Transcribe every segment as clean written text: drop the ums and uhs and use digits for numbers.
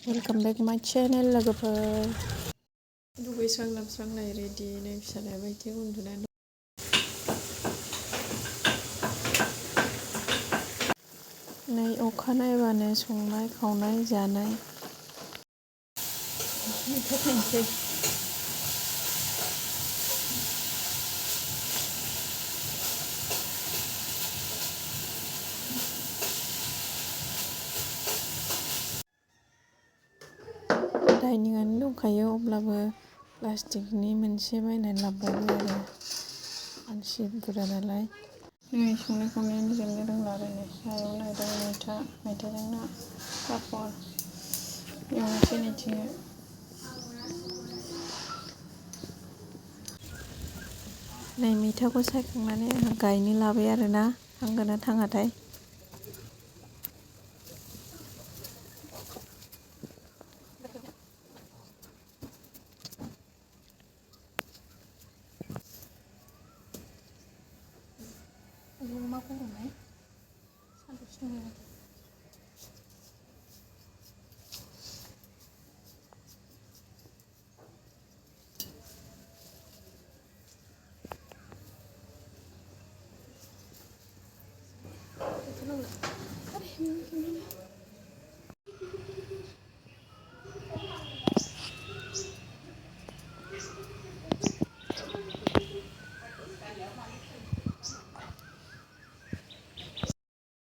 Welcome बेक माय channel लोगोफोर। दुगैस्रां लोबस्रांनाय रेडि नै फिसालाया बायदि उन्दुनानै दं। नै अखा नायबानो संनाय खावनाय जानाय थांसै। डाइनिंआनो दंखायो अब्लाबो प्लास्टिकनि मोनसे बायनानै लाबोबाय आरो मानसि बुरजा नालाय। नै संनाय खावनायानो जोबनो रोंला आरो नै सायाव नायदों मैथाजों ना पापर एवनोसै नैथिंनो। नै मैथाखौ सायखांनानै आंहा गायनो लाबाय आरोना थांगोन ना थाङाथाय। मा गरमहाय सानदुंसो दुंलाय।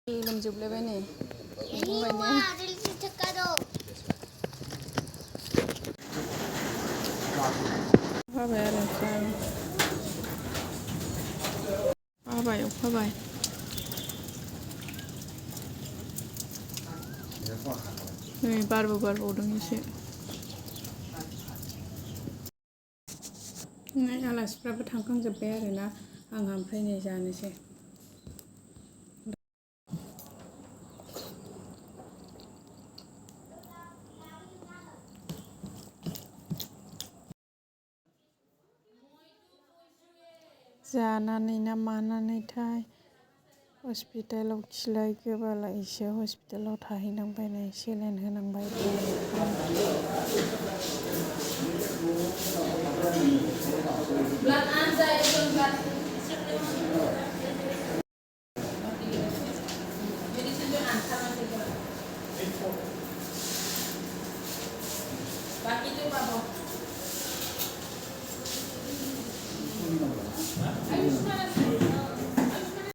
लोमजोबलायबाय नै हाबाय आरो हाबाय अखाबाय। नै बारबो बारबावदों एसे। नै आलासिफ्राबो थांखांजोब्बाय आरोना आंहा ओमफ्राय नै जानोसै। जानानै ना मानानैथाय हस्पिटालाव खिलाय गोबालायसो हस्पिटालाव थाहैनांबाय नै सेलाइन होनांबाय।